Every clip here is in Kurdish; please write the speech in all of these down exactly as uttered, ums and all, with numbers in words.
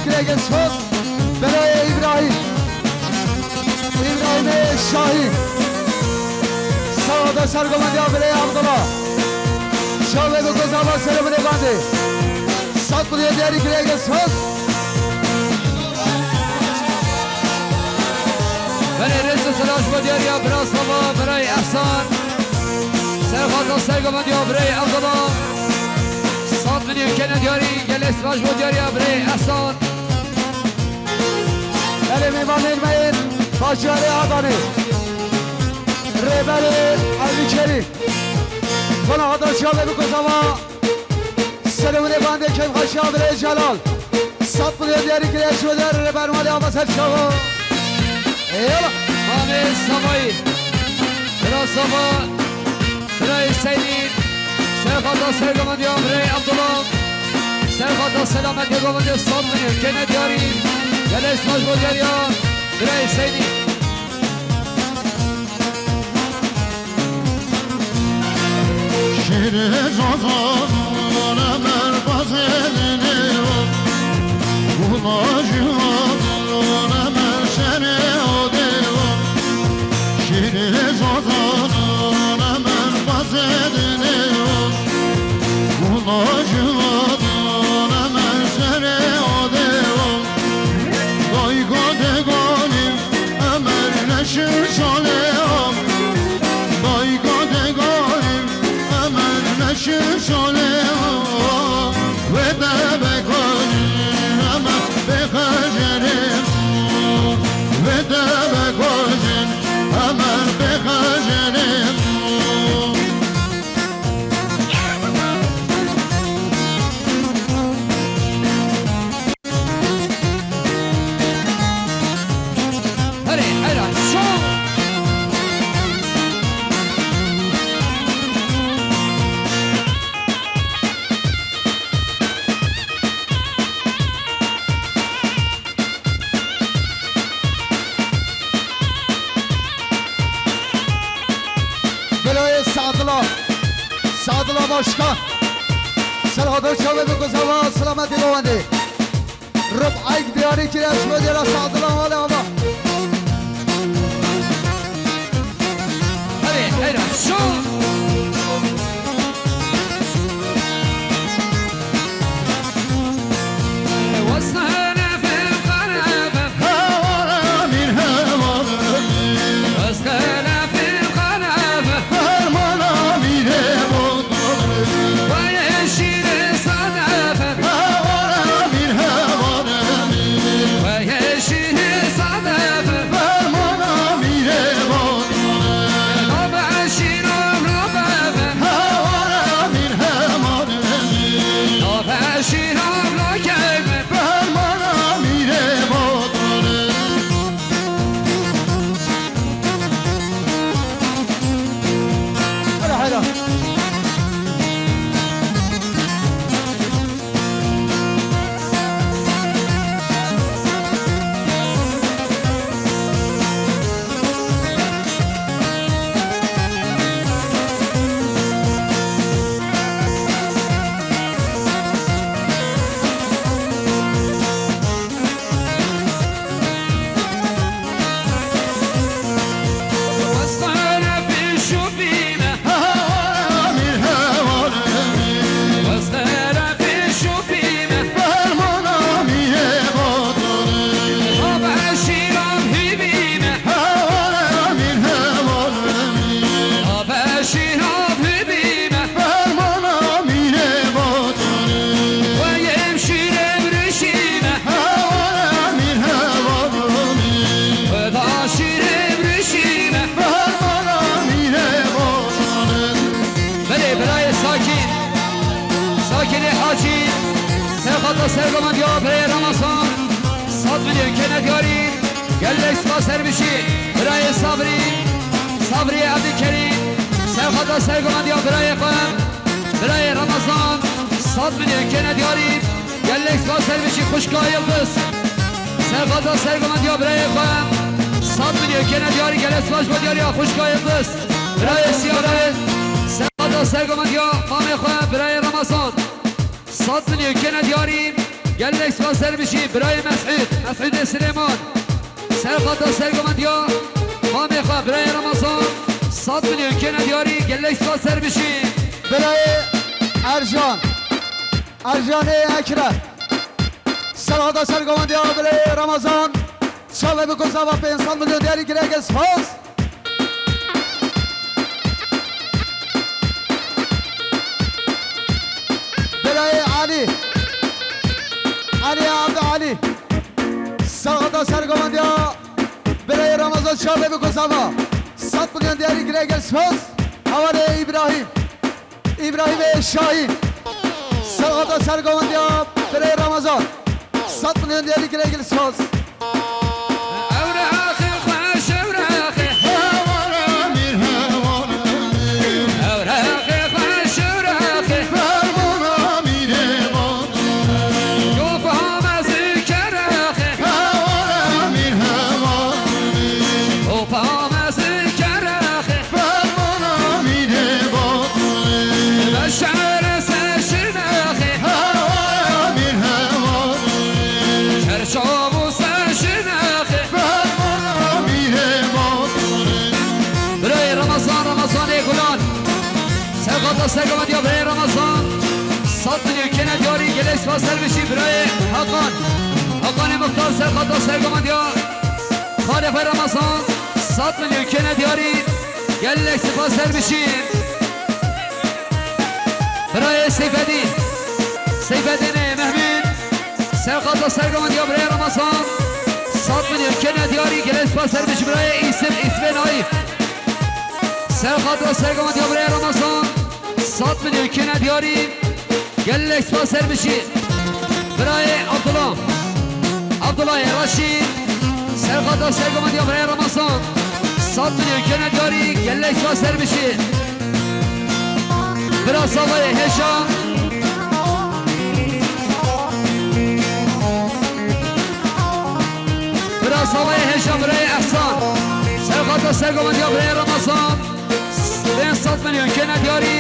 Gelsoz, Belayê Îbrahîm. Îbrahîmê Şahî. Sağda sergomendiya Belayê Abdullah. Çavê bi gozava serê bide bandê. Sat bidê diyarî Belayê Gelsoz. Belê rêz û silaş bo diyariya bira Sava, birayê Ehsan. Serxata sergomendiya birayê Abdullah. Sat milyon kene diyarî, gelê silaş bo diyariya birayê Ehsan. Belê mêvanên me yên bajarê Adanê. Rêberê Evlî Kerîm. Vana Adan çavê bi gozava. Serê wî bandê keyfxweşiya birê Celal. Sat bidê diyarî kirê şû der rêber malê ava ser çava. Eyvallah. Mamê Savayî. Bira Sava. Birayê Seydî. Serxata sergomendiya birayê Abdullah. Serxata selametê govendê sat bidê kene diyarî. Gelê silaş bo diyariya birayê Seydî. Şêrê Zazan, Emer Bazênê, Gula Jihan, Emer Şerê Odê, Şêrê Zazan, Emer Bazênê, Gula Jihan, Emer Şerê Odê, Dayka de galim, Emer neşir şalê am. Dayka de galim, Emer neşir şalê am. Ve de be galim, Emer be xecerê am. Ve de be galim, Emer be xecerê am. Herê, hera, şo! Belayê Sadila, Sadila Başkan. Serhada çavê bi gozava selametê govendê. Rib ayk diyarî kiriye ji bo diyara Sadila malê ava. Herê, hera, şo! Belê, birayê Sakîn, Sakînê Hacî, serxata sergomendiya birayê Ramazan, sed milyon kene diyarî, gelek spas her bişî, birayê Sabrî, Sabrî Evdîkerî, serxata sergomendiya birayê xwe, birayê Ramazan, sed milyon kene diyarî, gelek spas her bişî, xwişka Yildiz, serxata sergomendiya birayê xwe, sed milyon kene diyarî, gelek spas bo diyariya xwişka Yildiz. Birayê Siyarê, serhata sergomendiya mamê xwe, birayê Ramazan. Sed milyon kene diyarî, Gelek spas ser bişî, birayê Mesûd, Mesûdê Silêman. Serqata sergovendiya mamê xwe, birayê Remezan, sed milyon kêne diyarî, gelek spas ser bişî. Birayê Ercan, Ercanê Ekrem. Serqata sergovendiya birayê Remezan, çavê biko zava pênc sed milyon diyarî, gelek spas. Birayê Elî. Elî Abdî Elî. Serqata sergovendiya birayê Remezan, çavê biko zava. Sed milyon diyarî, gelek spas. Hevalê Îbrahîm. Îbrahîmê Şahîn. Serqata sergovendiya birayê Remezan. Sed milyon diyarî, gelek spas. Ew rexê xweş, ew rexê. Hewara mîr hewara. Ew rexê xweş, ew rexê. Fermana mîrê van. Yo fehame zikere xê. Hewara mîr hewara. Yo fehame zikere xê. Fermana mîrê van. Beşer se şinaxê. Hewara mîr hewara. Çerçav û se şinaxê. Fermana mîrê van. Birayê Remezan, Remezanê Gulan. Serqata sergovendiya birayê Remezan. Sed milyon kêne diyarî, gelek spas ser bişî birayê Hakan. Hakanê Muxtar, serqata sergovendiya xalê xwe Remezan. Sed milyon kêne diyarî. Gelek spas ser bişî. Birayê Seyfedîn. Seyfedînê Mehmûd. Serqata sergovendiya birayê Remezan. Sed milyon kêne diyarî, gelek spas ser bişî birayê Îsif, Îsifê Naîf. Serqata sergovendiya birayê Remezan. Sed milyon kêne diyarî. Gelek spas ser bişî. Birayê Abdullah. Abdullahê Reşîd. Serqata sergovendiya birayê Remezan. Sed milyon kêne diyarî. Gelek spas ser bişî. Bira Zavayê Hêja. Bira Zavayê Hêja, birayê Ehsan. Serqata sergovendiya birayê Remezan. Pênc sed milyon kêne diyarî.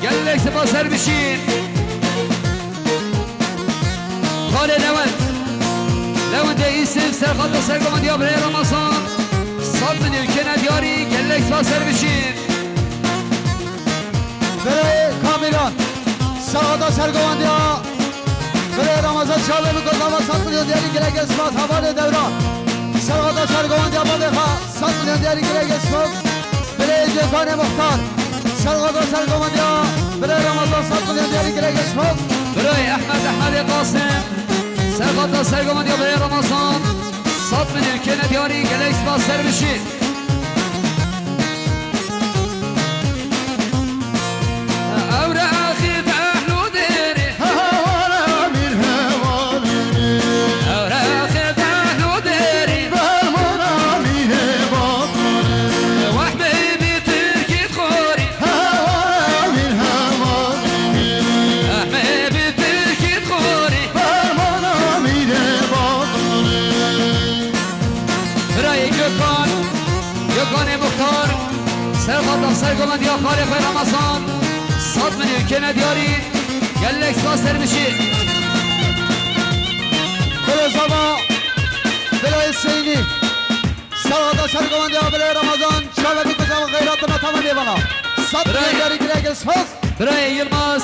Gelek spas ser bişî. Xalê Lewent. Lewentê Îsif, serqata sergovendiya birayê Remezan. Sed milyon kêne diyarî, gelek spas ser bişî. Birayê Kamîlan. Serqata sergovendiya birayê Remezan, çavê biko zava, sed milyon diyarî, gelek spas. Hevalê Dewran. Serqata sergovendiya babê xwe. Sed milyon diyarî, gelek spas. Birayê Gökhanê Muxtar. Serqata sergovendiya birayê Remezan, sed milyon diyarî, gelek spas. Birayê Ehmed, Ehmedê Qasim. Serqata sergovendiya birayê Remezan. Sed milyon kêne diyarî, gelek spas ser bişî. Ew rexê dehn û dêrê. Hewara mîr hewara. Ew rexê dehn û dêrê. Fermana mîrê batarê. Wehmê bi Tirkî dixorî. Hewara mîr hewara. Wehmê bi Tirkî dixorî. Fermana mîrê batarê. Birayê Gökhan, Gökhanê Muxtar, serqata sergovendiya xalê xwe Remezan, sed milyon kêne diyarî, gelek spas ser bişî. Bira Zava, birayê Seynî, serqata sergovendiya birayê Remezan, çavê biko zava, xeyratina tamamê vana. Sed milyon diyarî, gelek spas. Birayê Yilmaz,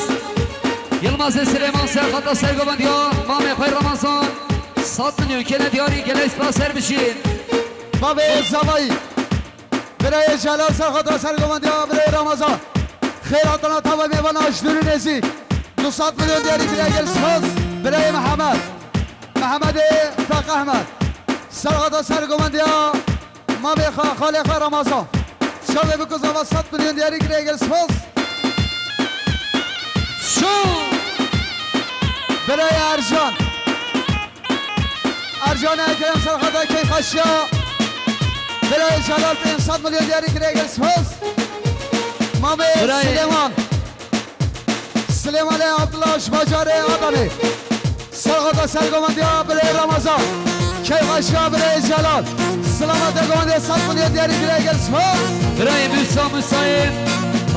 Yilmazê Silêman, serqata sergovendiya mamê xwe Remezan. Sed milyon kêne diyarî, gelek spas ser bişî. Bavê Zavayî. Birayê Celal, serqata sergovendiya birayê Ramazan. Xêr hatina tava mêvana ji dûr û nêzîk. Du sed milyon diyarî, gelek spas. Birayê Mihemed. Mihemedê Feq Ehmed. Serqata sergovendiya mamê xwe, xalê xwe Ramazan. Çavê biko zava, sed milyon diyarî, gelek spas. Şû! Birayê Ercan. Ercan Ekrem, serqata keyfxweşiya. Birayê Celal, pênc sed milyon diyarî, gelek spas. Mamê Birayê. Silêman. Silêmanê Abdullah ji bajarê Adanê. Serqata sergovendiya birê Ramazan. Keyfxweşiya birê Celal. Silamete govendê, sed milyon diyarî, gelek spas. Birayê Musa, Musayê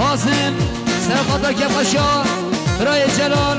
Hazim. Serqata keyfxweşiya birayê Celal.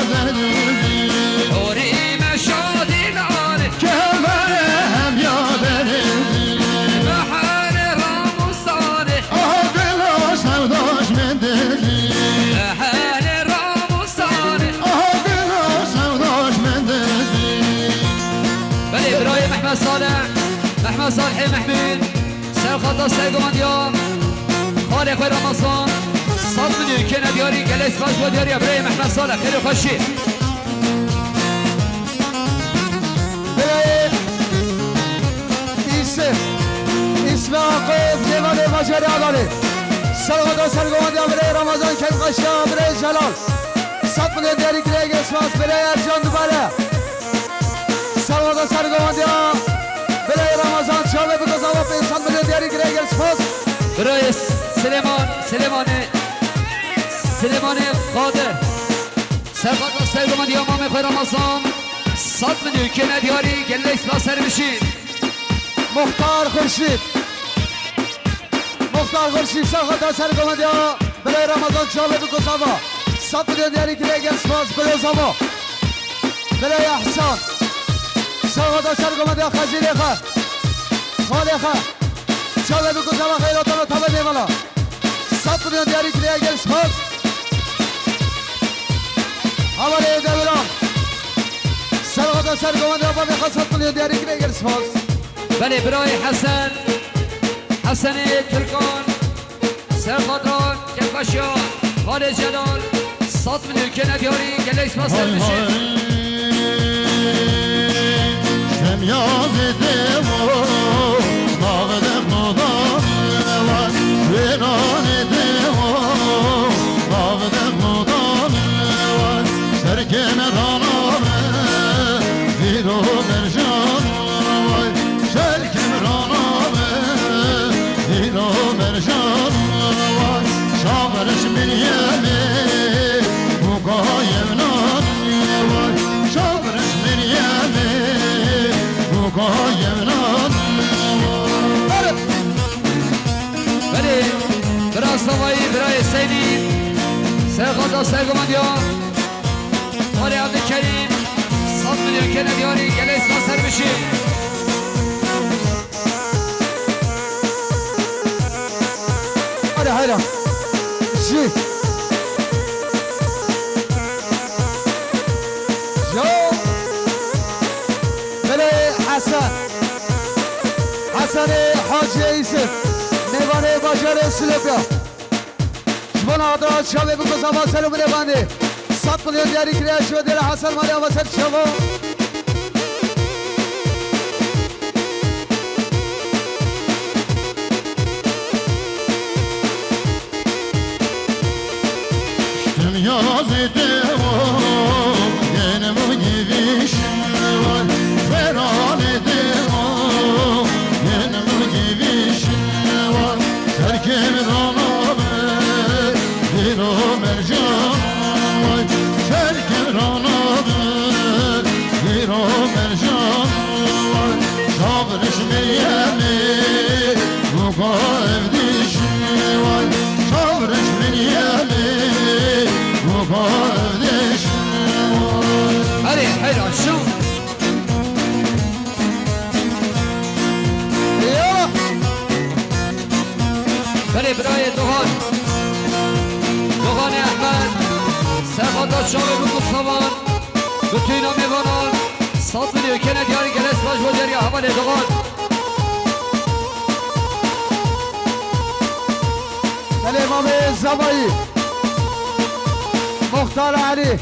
derdê. Horî me şadî nane. Kevere hem ya derdê. Meherê Ramûsanê. Aha dilo sevdaş min didî. Meherê Ramûsanê. Aha dilo sevdaş min didî. Belê, birayê Mehmet Salih. Mehmet Salihê Mehmûd. Ser xata sergomandiya xalê xwe Ramazan, sed milyon kene diyarî, gelek spas bo diyariya birayê Mehmet Salih, xêr û xweşî. Birayê Îsif, Îsmaîl Aqib, Lêvanê Bajarê Adanê. Ser xata sergomandiya birayê Ramazan, Kevqaşiya, birayê Celal. Sed milyon diyarî kireye, gelek spas, birayê Ercan Dubare. Ser xata sergomandiya birayê Ramazan, çavê biko zava, pênc sed milyon diyarî kireye, gelek spas. Birayê Silêman, Silêmanê, Silêmanê Qadir. Ser xata sergomandiya mamê xwe Ramazan, sed milyon kene diyarî, gelek spas, ser bişî. Muxtar Xurşîd. Muxtar Xurşîd, ser xata sergomandiya birayê Ramazan, çavê biko zava. Sed milyon diyarî kireye, gelek spas, birayê zava. Birayê Ehsan. Ser xata sergomandiya xezîrê xwe. Xalê xwe. Çavê biko zava, xeyratan û tavê mêvana. Sed milyon diyarî kireye, gelek spas. Hevalê Dewiran. Ser xata sergomandiya bavê xwe, sed milyon diyarî kireye, gelek spas. Belê, birayê Hesen. Hesenê Tirkan. Ser xata Kevqaşiya, Xalê Celal, sed milyon kene diyarî, gelek spas, ser bişî. Şem yazê dewo, navde modan var, wêranê dewo, navde modan var, serkê me rana me, vîro mercan var. Serkê me rana me, hîro mercan var. Şaxiriş Meryemê, buka yevnan var. Şaxiriş Meryemê, buka yevnan var. Belê, bira Savayî, birayê Seydî, ser xata sergomandiya. Xalê Abdulkerîm, sed milyon kene diyarî, gelek spas, ser bişî. Hadi hayran. Jî. Jo. Belê Hesen. Hesenê Hacî Yusuf. Mêvanê bajarê Silopya. Ji bo navdara çavê biko zava, ser û binê bandê. Sed milyon diyarî kiriye, ji bo dêra Hesen Mariya ve ser çava. Ştim yazê dewo, yeni bu gidişim var. Feranê dewo, yeni bu gidişim var. Serkê me rana me, hîro mercan vay. Serkê me rana me, hîro mercan vay. Şaxiriş Meryemê, buka evdişim vay. Şaxiriş Meryemê, buka evdişim vay. Hadi, hadi, aşağı. Eyvallah. Belê birayê Dogan. Doganê Ehmed. Ser xata çavê biko savan. Bütüna mêvanan. Sed milyon kene diyarî, gelek spas bo diyariya hevalê Dogan. Belê Mamê Zavayî. Muxtar Elî.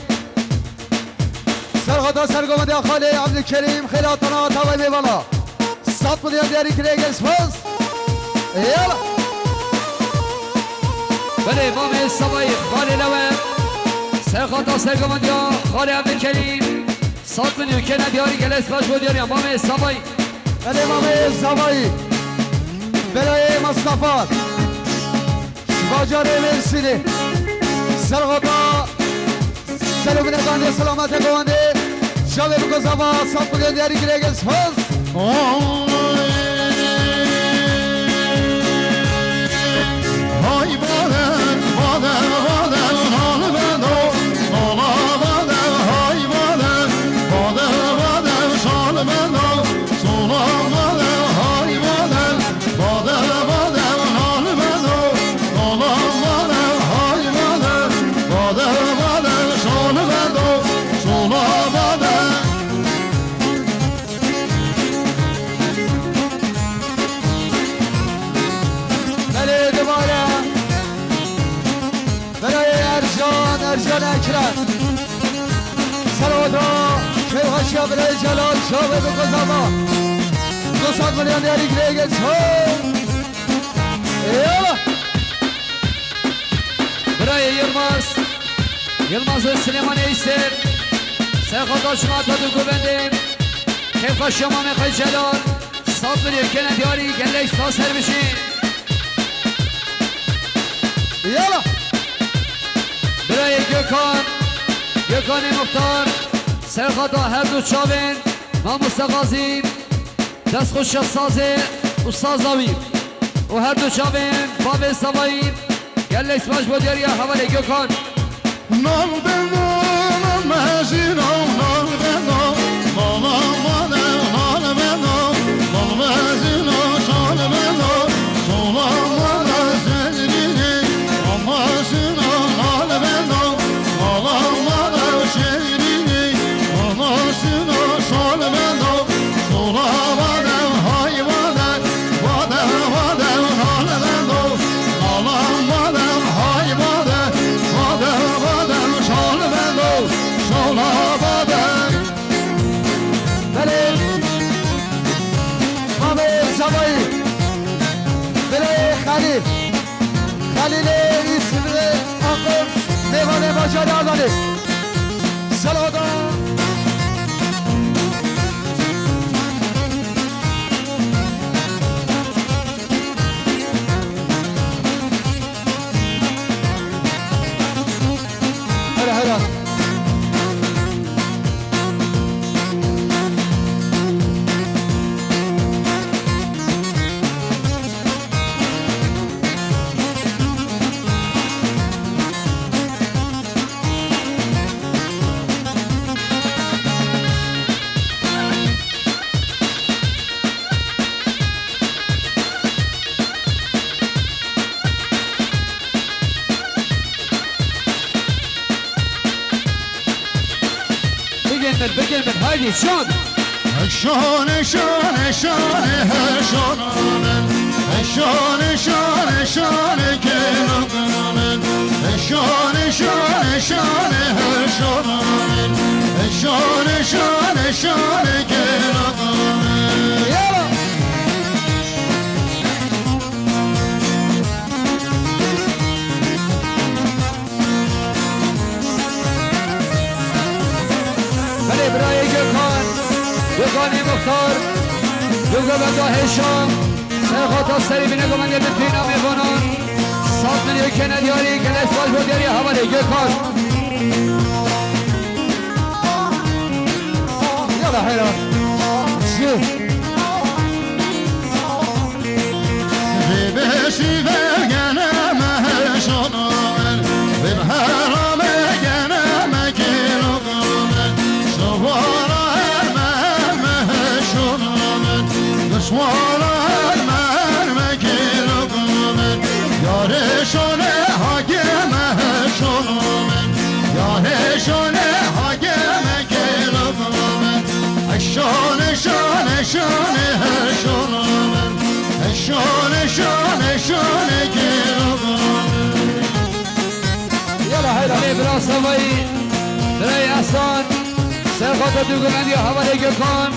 Ser xata sergomandiya xalê Abdulkerîm, xêratana tavayê mêvana. Sed milyon diyarî kirê, gelek spas. Yala. Belê, Mamê Savayî, xalê Lewe. Serxata sergovendiya xalê Evdî Kerîm, sat milyon kene diyarî, gelek spas bo diyariya Mamê Savayî. Belê Mamê Savayî. Belayê Mustafa. Ji bajarê Mêrsînê. Serxata Selamine Gandê, selamete govendê. Çavê biko zava, sat milyon diyarî, gelek spas. Belê dibare. Belê Ercan, Ercan Ekrem. Serota, kêfxweşiya birayê Celal, çavê biko zava. Du sed milyon diyarî, girê geç. Eyvallah. Birayê Yilmaz, Yilmazê Silêmanê Îsêr, serxata şima Atatürk û bendê, kêfxweşiya Mamê xwe Celal, sat milyon kene diyarî, gelek spas, her bijî. Yala. Birayê Gökhan, Gökhanê Muxtar, serxata her du çavên, Mamoste Gazî, destxweşiya sazê û saza wî û her du çavên bavê Savayî, gelek spas bo diyariya hevalê Gökhan. Nal beno, nal mezino, nal beno, nala mane, nal beno, nal mezino, şal beno, sola mane zengini, amasino, nal beno, nala mane şirini, amasino, şal beno, sola mane, hay mane, mane, mane, nal beno, nala mane, hay mane, mane, mane, şal beno, sola mane. Belê. Mamê Savayî. Belê Xelîl. Xelîlê Îsmîlê Aqil. Mêvanê bajarê Adanê. Seloda. Here, here. Bigên min, bigên min, haydî, şan. Şan, şan, şan, şan min. Şan, şan, şan, kêlok min. Şan, şan, şan, şan min. Şan, şan, şan, kêlok min. Yala. Belê birayê Gökhan, Gökhanê Muxtar, Gökhan Benda Hêşa, serxata serî bîne govendê bi tîna mêvanan, sat milyon kene diyarî, gelek spas bo diyarî hevalê Gökhan. Yala heyran. Jî. Vê beşî vegene me şono min, vê herame gene me kêlo min, şovara herme herme şono min, dişwara herme herme kêlo min, yarê şone hagê me şono min, yarê şone hagê me kêlo min. Şone, şone, şone, he şone min. Şone, şone, şone, kêlo min. Yala, hayla. Belê bira Savayî, birayê Ehsan, serxata dûguvendiya hevalê Gökhan,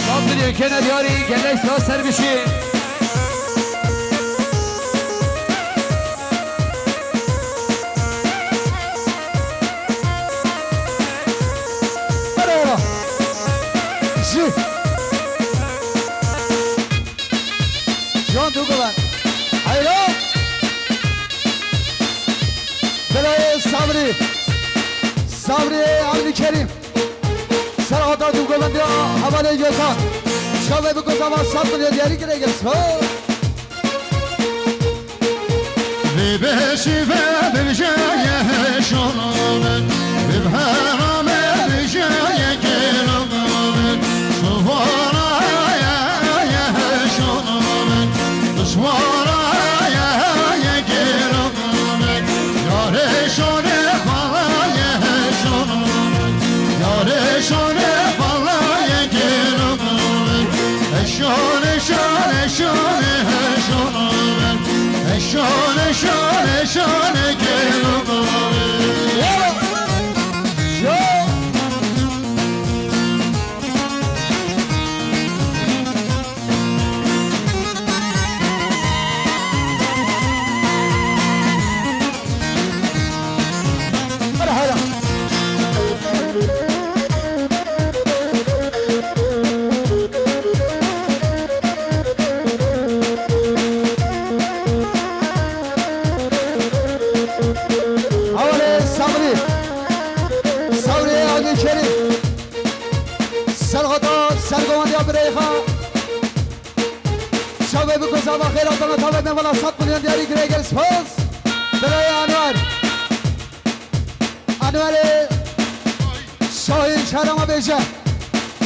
sat milyon kene diyarî, gelek spas, ser bişî. Sabrî Avni Kerîm. Serhata du govendiya hevalê Gökhan. Çavê bi gozava sat milyon diyarî girê gel. Vê beşî ve bibjeye şono min, vê herame bibjeye kêlo min. Şuvara ye şono min, duşmara ye kêlo min. Yarê şone bala ye şono min, yarê şone bala ye kêlo min. Eşone şone şone şono min. Eşone şone şone kêlo min. Hawalê Sabrî. Sabrî Agî Kerîm. Serxota sergovendiya birayê xwe. Çavê bi gozava xêra tana tavê me vala sat milyon diyarî girê gel spas. Birayê Enwer. Enwerê Şahîn şerama bêje.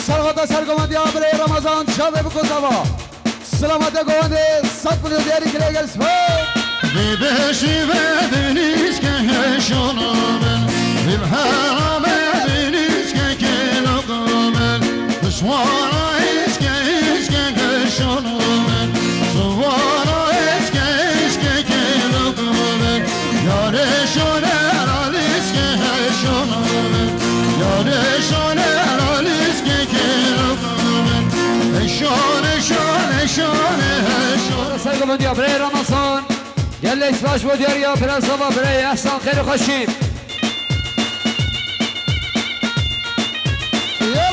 Serxota sergovendiya birê Ramazan çavê bi gozava. Silamete govendê sat milyon diyarî girê gel spas. Vê beşî ve deniz ke heşona min, vê herame deniz ke kêlo min. Duşmana eşke eşke geşono min, suvara eşke eşke kêlo min. Yarê şone ralîske heşono min, yarê şone ralîske kêlo min. Eşone şone şone heşone. Sergovendiya birê Ramazan. Gelek spas bo diyariya Brezava birê Ehsan xêr û xweşî. Yo!